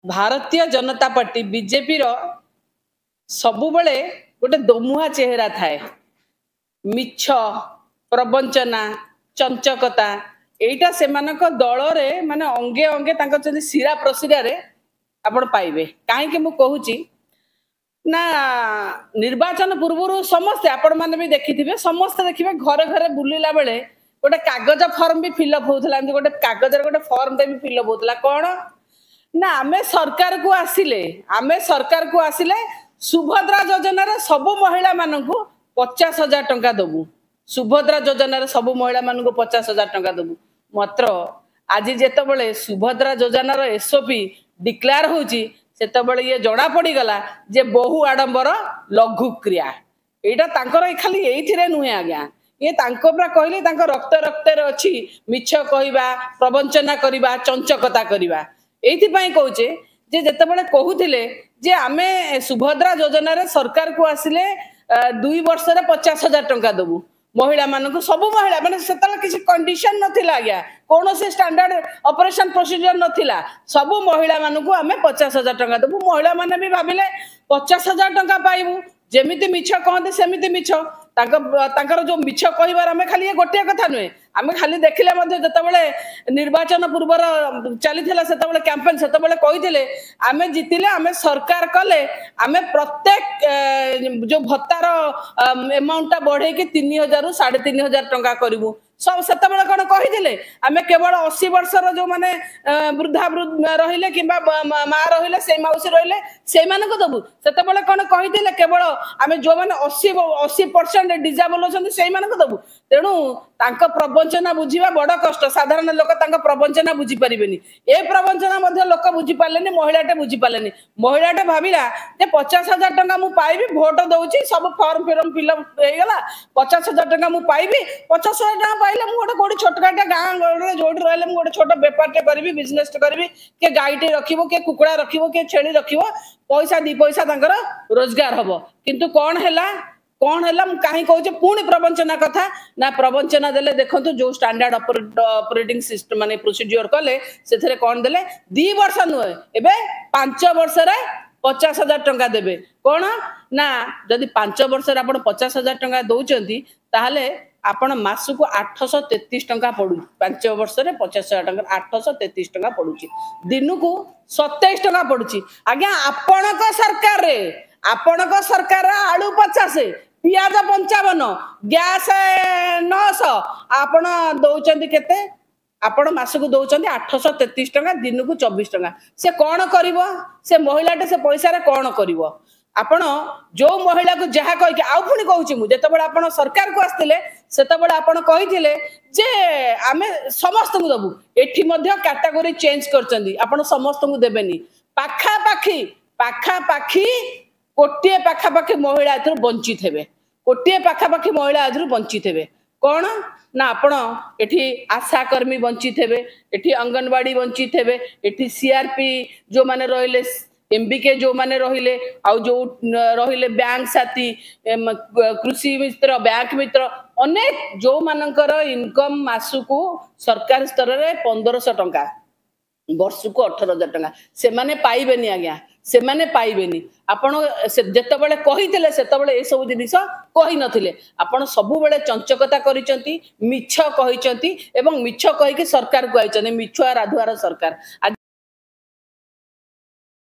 ଭାରତୀୟ ଜନତା ପାର୍ଟି ବିଜେପିର ସବୁବେଳେ ଗୋଟେ ଦୋମୁହାଁ ଚେହେରା ଥାଏ। ମିଛ, ପ୍ରବଞ୍ଚନା, ଚଞ୍ଚକତା ଏଇଟା ସେମାନଙ୍କ ଦଳରେ ମାନେ ଅଙ୍ଗେ ଅଙ୍ଗେ ତାଙ୍କ ଯେମିତି ଶିରା ପ୍ରଶିରାରେ ଆପଣ ପାଇବେ। କାହିଁକି ମୁଁ କହୁଛି ନା, ନିର୍ବାଚନ ପୂର୍ବରୁ ସମସ୍ତେ ଆପଣମାନେ ବି ଦେଖିଥିବେ, ସମସ୍ତେ ଦେଖିବେ ଘରେ ଘରେ ବୁଲିଲା ବେଳେ ଗୋଟେ କାଗଜ ଫର୍ମ ବି ଫିଲ୍ଅପ୍ ହଉଥିଲା। ଏମିତି ଗୋଟେ କାଗଜରେ ଗୋଟେ ଫର୍ମଟେ ବି ଫିଲ୍ଅପ୍ ହଉଥିଲା। କଣ ନା, ଆମେ ସରକାରକୁ ଆସିଲେ, ଆମେ ସରକାରକୁ ଆସିଲେ ସୁଭଦ୍ରା ଯୋଜନାରେ ସବୁ ମହିଳା ମାନଙ୍କୁ 50,000 ଟଙ୍କା ଦବୁ, ସୁଭଦ୍ରା ଯୋଜନାରେ ସବୁ ମହିଳା ମାନଙ୍କୁ 50,000 ଟଙ୍କା ଦବୁ। ମାତ୍ର ଆଜି ଯେତେବେଳେ ସୁଭଦ୍ରା ଯୋଜନାର ଏସଓପି ଡିକ୍ଲେୟାର ହଉଛି, ସେତେବେଳେ ଇଏ ଜଣା ପଡିଗଲା ଯେ ବହୁ ଆଡମ୍ବର ଲଘୁ କ୍ରିୟା। ଏଇଟା ତାଙ୍କର ଖାଲି ଏଇଥିରେ ନୁହେଁ ଆଜ୍ଞା, ଇଏ ତାଙ୍କ ପୁରା କହିଲେ ତାଙ୍କ ରକ୍ତ ରକ୍ତରେ ଅଛି ମିଛ କହିବା, ପ୍ରବଞ୍ଚନା କରିବା, ଚଞ୍ଚକତା କରିବା। ଏଇଥିପାଇଁ କହୁଛେ ଯେ ଯେତେବେଳେ କହୁଥିଲେ ଯେ ଆମେ ସୁଭଦ୍ରା ଯୋଜନାରେ ସରକାରକୁ ଆସିଲେ 2 ବର୍ଷରେ 50,000 ଟଙ୍କା ଦବୁ ମହିଳା ମାନଙ୍କୁ, ସବୁ ମହିଳା ମାନେ। ସେତେବେଳେ କିଛି କଣ୍ଡିସନ ନଥିଲା ଆଜ୍ଞା, କୌଣସି ଷ୍ଟାଣ୍ଡାର୍ଡ ଅପରେସନ ପ୍ରୋସିଜିଅର ନଥିଲା। ସବୁ ମହିଳା ମାନଙ୍କୁ ଆମେ 50,000 ଟଙ୍କା ଦବୁ। ମହିଳା ମାନେ ବି ଭାବିଲେ 50,000 ଟଙ୍କା ପାଇବୁ। ଯେମିତି ମିଛ କହନ୍ତି ସେମିତି ମିଛ ତାଙ୍କର ଯୋଉ ମିଛ କହିବାର, ଆମେ ଖାଲି ଇଏ ଗୋଟିଏ କଥା ନୁହେଁ, ଆମେ ଖାଲି ଦେଖିଲେ ମଧ୍ୟ ଯେତେବେଳେ ନିର୍ବାଚନ ପୂର୍ବର ଚାଲିଥିଲା ସେତେବେଳେ କ୍ୟାମ୍ପେନ୍, ସେତେବେଳେ କହିଥିଲେ ଆମେ ଜିତିଲେ, ଆମେ ସରକାର କଲେ ଆମେ ପ୍ରତ୍ୟେକ ଯୋଉ ଭତ୍ତାର ଏମାଉଣ୍ଟଟା ବଢେଇକି 3,000ରୁ 3,500 ଟଙ୍କା କରିବୁ। ସବୁ ସେତେବେଳେ କଣ କହିଥିଲେ? ଆମେ କେବଳ 80 ବର୍ଷର ଯୋଉମାନେ ବୃଦ୍ଧା ରହିଲେ କିମ୍ବା ମା ରହିଲେ, ସେଇ ମାଉସୀ ରହିଲେ, ସେଇମାନଙ୍କୁ ଦବୁ। ସେତେବେଳେ କଣ କହିଥିଲେ? କେବଳ ଆମେ ଯୋଉମାନେ 80% ଡିଜାବଲ ଅଛନ୍ତି ସେଇମାନଙ୍କୁ ଦବୁ। ତେଣୁ ତାଙ୍କ ପ୍ରବଞ୍ଚନା ବୁଝିବା ବଡ କଷ୍ଟ। ସାଧାରଣ ଲୋକ ତାଙ୍କ ପ୍ରବଞ୍ଚନା ବୁଝିପାରିବେନି। ଏ ପ୍ରବଞ୍ଚନା ମଧ୍ୟ ଲୋକ ବୁଝିପାରିଲେନି, ମହିଳାଟେ ବୁଝିପାରିଲେନି। ମହିଳାଟେ ଭାବିଲା ଯେ 50,000 ଟଙ୍କା ମୁଁ ପାଇବି, ଭୋଟ ଦଉଛି, ସବୁ ଫର୍ମ ଫିରମ ଫିଲଅପ୍ ହେଇଗଲା, 50,000 ଟଙ୍କା ମୁଁ ପାଇବି। 50,000 ଟଙ୍କା ପାଇଲେ ମୁଁ ଗୋଟେ କୋଉଠି ଛୋଟକାଟିଆ ଗାଁ ଗହଳିରେ ଯୋଉଠି ରହିଲେ ମୁଁ ଗୋଟେ ଛୋଟ ବେପାରଟେ କରିବି, ବିଜନେସଟେ କରିବି। କିଏ ଗାଈଟେ ରଖିବ, କିଏ କୁକୁଡ଼ା ରଖିବ, କିଏ ଛେଳି ରଖିବ, ପଇସା ଦି ପଇସା ତାଙ୍କର ରୋଜଗାର ହବ। କିନ୍ତୁ କଣ ହେଲା? କଣ ହେଲା? ମୁଁ କାହିଁ କହୁଛି ପୁଣି ପ୍ରବଞ୍ଚନା କଥା ନା, ପ୍ରବଞ୍ଚନା ଦେଲେ। ଦେଖନ୍ତୁ ଯୋଉ ଷ୍ଟାଣ୍ଡାର୍ଡ ଅପରେଟିଂ ସିଷ୍ଟମ ମାନେ ପ୍ରୋସିଜିଓର କଲେ, ସେଥିରେ କଣ ଦେଲେ? 2 ବର୍ଷ ନୁହେଁ, ଏବେ 5 ବର୍ଷରେ 50,000 ଟଙ୍କା ଦେବେ। କଣ ନା, ଯଦି 5 ବର୍ଷରେ ଆପଣ 50,000 ଟଙ୍କା ଦଉଛନ୍ତି, ତାହେଲେ ଆପଣ ମାସକୁ 833 ଟଙ୍କା ପଡୁଛି। 5 ବର୍ଷରେ 50,000 ଟଙ୍କା 833 ଟଙ୍କା ପଡୁଛି, ଦିନକୁ 27 ଟଙ୍କା ପଡୁଛି। ଆଜ୍ଞା, ଆପଣଙ୍କ ସରକାରରେ, ଆପଣଙ୍କ ସରକାର ଆଳୁ 50, ପିଆଜ 55, ଗ୍ୟାସ 900, ଆପଣ ଦଉଛନ୍ତି କେତେ? ଆପଣ ମାସକୁ ଦଉଛନ୍ତି 833 ଟଙ୍କା, ଦିନକୁ 24 ଟଙ୍କା। ସେ କଣ କରିବ? ସେ ମହିଳାଟେ ସେ ପଇସାରେ କଣ କରିବ? ଆପଣ ଯୋଉ ମହିଳାକୁ ଯାହା କହିକି, ଆଉ ପୁଣି କହୁଛି ମୁଁ, ଯେତେବେଳେ ଆପଣ ସରକାରକୁ ଆସିଥିଲେ ସେତେବେଳେ ଆପଣ କହିଥିଲେ ଯେ ଆମେ ସମସ୍ତଙ୍କୁ ଦବୁ। ଏଠି ମଧ୍ୟ କାଟାଗୋରୀ ଚେଞ୍ଜ କରିଛନ୍ତି, ଆପଣ ସମସ୍ତଙ୍କୁ ଦେବେନି। ପାଖାପାଖି କୋଟିଏ ପାଖାପାଖି ମହିଳା ଏଥିରୁ ବଞ୍ଚିତ ହେବେ। କୋଟିଏ ପାଖାପାଖି ମହିଳା ଏଥିରୁ ବଞ୍ଚିତ ହେବେ। କଣ ନା, ଆପଣ ଏଠି ଆଶାକର୍ମୀ ବଞ୍ଚିତ ହେବେ, ଏଠି ଅଙ୍ଗନବାଡି ବଞ୍ଚିତ ହେବେ, ଏଠି ସିଆରପି ଯୋଉମାନେ ରହିଲେ, ଏମବିକେ ଯୋଉମାନେ ରହିଲେ, ଆଉ ଯୋଉ ରହିଲେ ବ୍ୟାଙ୍କ ସାଥୀ, କୃଷି ମିତ୍ର, ବ୍ୟାଙ୍କ ମିତ୍ର, ଅନେକ ଯୋଉମାନଙ୍କର ଇନକମ ମାସକୁ ସରକାର ସ୍ତରରେ 1,500 ଟଙ୍କା, ବର୍ଷକୁ 18,000 ଟଙ୍କା, ସେମାନେ ପାଇବେନି ଆଜ୍ଞା, ସେମାନେ ପାଇବେନି। ଆପଣ ଯେତେବେଳେ କହିଥିଲେ ସେତେବେଳେ ଏସବୁ ଜିନିଷ କହିନଥିଲେ। ଆପଣ ସବୁବେଳେ ଚଞ୍ଚକତା କରିଛନ୍ତି, ମିଛ କହିଛନ୍ତି ଏବଂ ମିଛ କହିକି ସରକାରକୁ ଆଇଛନ୍ତି। ମିଛୁଆ ରାଧୁଆର ସରକାର।